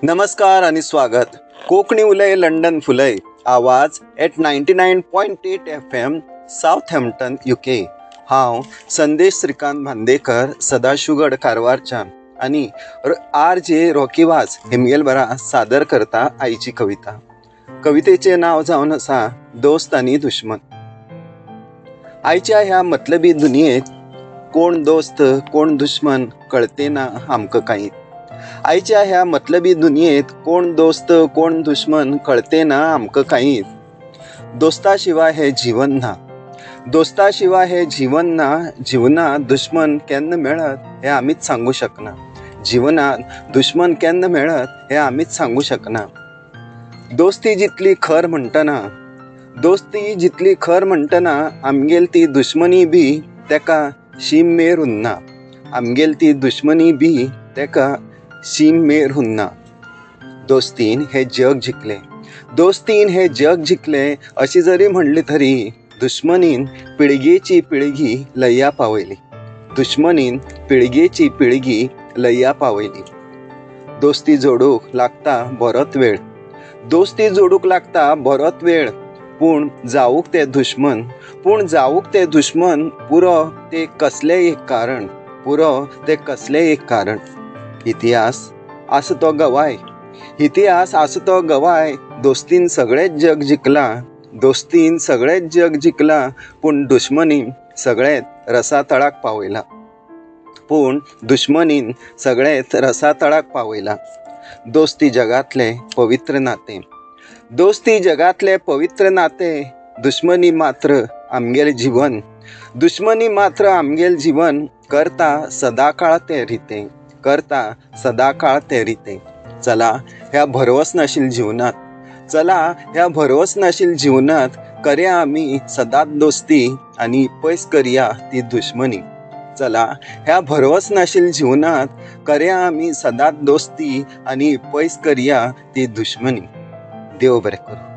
नमस्कार आनी स्वागत. कोंकणी उलय लंडन फुलय आवाज एट 99.8 FM Southampton UK. हांव संदेश श्रीकांत बांदेकर सदाशिवगड कारवारच्यान आनी आर जे रॉकी वाज हेमगेल बरा सादर करता आयची कविता. कवितेचें नांव जावन आसा दोस्त आनी दुश्मन. आयच्या ह्या मतलबी दुनियेंत कोण दोस्त कोण दुश्मन कळते ना आमकां कांय. आयच्या ह्या मतलबी दुनियेंत कोण दोस्त कोण दुश्मन कळते ना आमकां कांय. दोस्ता शिवाय हें जीवन ना, दोस्ता शिवाय हें जीवन ना. जिवनांत दुश्मन केन्ना मेळत हें आमीच सांगू शकना. जिवनांत दुश्मन केन्ना मेळत हें आमीच सांगू शकना. दोस्ती जितली खर म्हणटना, दोस्ती जितली खर म्हणटना आमगेल ती दुश्मनी बी तेका शीम मेर उरना. आमगेल ती दुश्मनी बी तेका शीम मेर उरना. दोस्तीन हें जग जिखलें, दोस्तीन हें जग जिखलें अशी जरी म्हणली तरी दुश्मनीन पिळगेची पिळगी लया पावयली. दुश्मनीन पिळगेची पिळगी लया पावयली. दोस्ती जोडूंक लागता बरोच वेळ, दोस्ती जोडूंक लागता बरोच वेळ, पूण जावूंक ते दुश्मन, पूण जावूंक ते दुश्मन पुरो ते कसलें एक कारण, पुरो ते कसलें एक कारण. इतिहास आसा तो गवाय, इतिहास आसा तो गवाय. दोस्तीन सगळेंच जग जिखलां, दोस्तीन सगळेंच जग जिखलां, पूण दुश्मनीन सगळेंच रसातळाक पावयलां. पूण दुश्मनीन सगळेंच रसातळाक पावयलां. दोस्ती जगांतलें पवित्र नातें, दोस्ती जगांतलें पवित्र नातें. दुश्मनी मात्र आमगेलें जिवन, दुश्मनी मात्र आमगेलें जिवन. करता सदांकाळ तें रितें, करता सदांकाळ तें रितें. चला ह्या भरवस नाशिल्ल्या जिवनांत, चला ह्या भरवस नाशिल्ल्या जिवनांत करया आमी सदांच दोस्ती आनी पयस करया ती दुश्मनी. चला ह्या भरवस नाशिल्ल्या जिवनांत करया आमी सदांच दोस्ती आनी पयस करया ती दुश्मनी. देव बरें करूं.